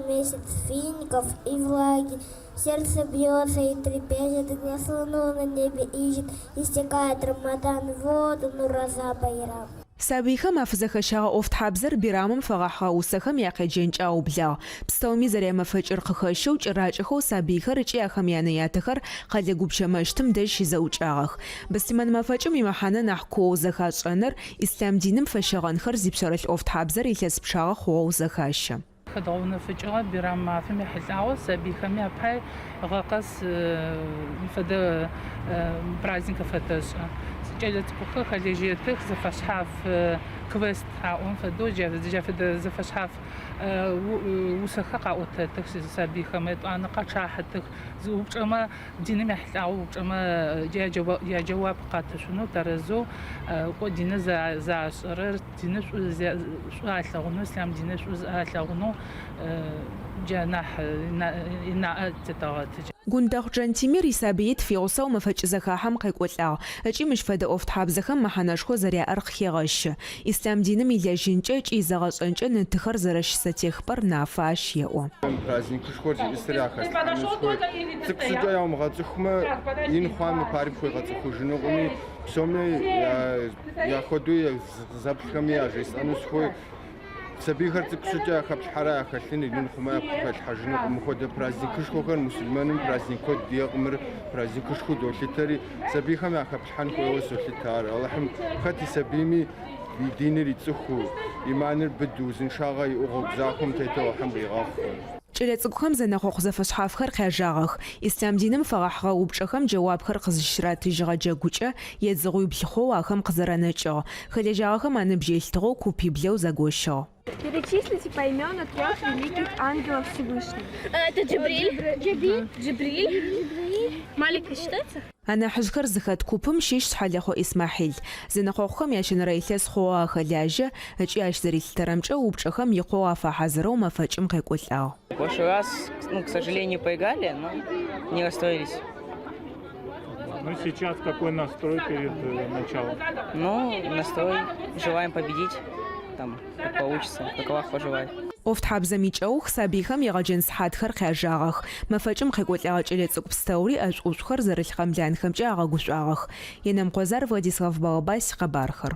Месяц фиников и влаги. Сердце бьется и трепещет, Глаз луну на небе ищет, Истекает Рамадан, вот он, Ураза Байрам. Сабыйхэм афызэхэщэгъэ ӏофтхьабзэр Бирамым фэгъэхьыгъэ усэхэм якъеджэнкӏэ аублагъ. Пстэуми зэрямэфэкӏыр къыхэщэу кӏэракӏэхэу сабыйхэр ыкӏи ахэм янэ-ятэхэр къэлэ гупчэ мэщытым дэжь щызэӏукӏагъэх. Быслъымэн мэфэкӏым имэхьанэ нахь куоу зэхашӏэныр, ислъам диным фэщэгъэнхэр зипшъэрылъ ӏофтхьабзэр илъэс пчъагъэ хъугъэу зэхащэ. Хэдгъэунэфыкӏыгъэ Бирам мафэм ехьылӏагъэу сабыйхэми апай гъэ къэс мы фэдэ праздник афэтэшӏы. Кӏэлэцӏыкӏухэр хэлэжьэтых зэфэшъхьаф квест аӏом фэдэу, джа фэдэ зэфэшъхьаф усэхэр къаӏотэтых сабыйхэм, етӏанэ къэчъахьытых, зы упчӏэмэ Диным ехьылӏагъэу упчӏэмэ яджэуап къатышъунэу тэрэзэу, кӏо диныр зашӏэрэр, диныр шӏу алъэгъунэу, ислъам диныр шӏу алъэгъунэу джа нахь ынаӏэ тетэгъэты. Гундэхъу Джантимир исабыитф игъусэу мэфэкӏ зэхахьэм къекӏолӏагъ ыкӏи мыщ фэдэ ӏофтхьабзэхэм мэхьанэшхо зэряӏэр къыхегъэщы. Ислъам диным илэжьынкӏэ ыкӏи изэгъэшӏэнкӏэ ны-тыхэр зэрэщысэтехыпӏэр нафэ ащ еӏо. Мы праздникышхуэр зиӏысыр яхэслъхьэну сыхуей. Цӏыкӏу щӏыкӏэ яумыгъэцӏыхумэ, ин хъуам мыпари пхуегъэцӏыхужынукъыми, псоми яхуэдэу къызэплъхэми яжесӏэну сыхуей. Сабийхэр цӏыкӏу щӏыкӏэ яхэплъхьэрэ яхэлъыныр, ин хъумэ япхухэлъхьэжынукъым. Мыхуэдэ праздникышхуэхэр мусульмэным праздник куэд диӏэкъым, мыр праздникышхуэу долъытэри, сабийхэм яхэплъхьэн хуейуэ солъытэ ар. Алыхьым хэт и сабийми и диныр ицӏыхуу, иманыр быдэу, узыншагъэ иӏэу гъуэгу захуэм тету Алыхьым къигъэхъу. Кӏэлэцӏыкӏухэм зэнэкъокъу зэфэшъхьафхэр къяжагъэх. Ислъам диным фэгъэхьыгъэ упчӏэхэм джэуапхэр къызыщыратыжьыгъэ джэгукӏэ едзыгъуибл хъоу ахэм къызэранэкӏыгъ. Хэлэжьагъэхэм аныбжь елъытыгъэу купиблэу загощыгъ. Перечислите поименно трех великих ангелов Всевышнего. Это Джибриль. Джибриль. Малик считается? Анахьыжъхэр зыхэт купым щыщ Шъхьэлэхъо Исмахьил. Зэнэкъокъухэм ящэнэрэ илъэс хъугъэу ахэлажьэ ыкӏи ащ зэрилъытэрэмкӏэ, упчӏэхэм икъоу афэхьазырэу мэфэкӏым къекӏолӏагъ. Прошлый раз, ну, к сожалению, проиграли, но не расстроились. Ну, сейчас какой настрой перед э, началом? Ну, настрой, желаем победить, там, как получится, как Аллах пожелает. ӏофтхьабзэм икӏэух сабыйхэм егъэджэн сыхьатхэр къяжагъэх. Мэфэкӏым къекӏолӏэгъэ кӏэлэцӏыкӏу пстэури ӏэшӏу-ӏушӏухэр зэрылъ къэмланхэмкӏэ агъэгушӏуагъэх. Енэмыкъо Зар, Владислав Балабась, къэбархэр.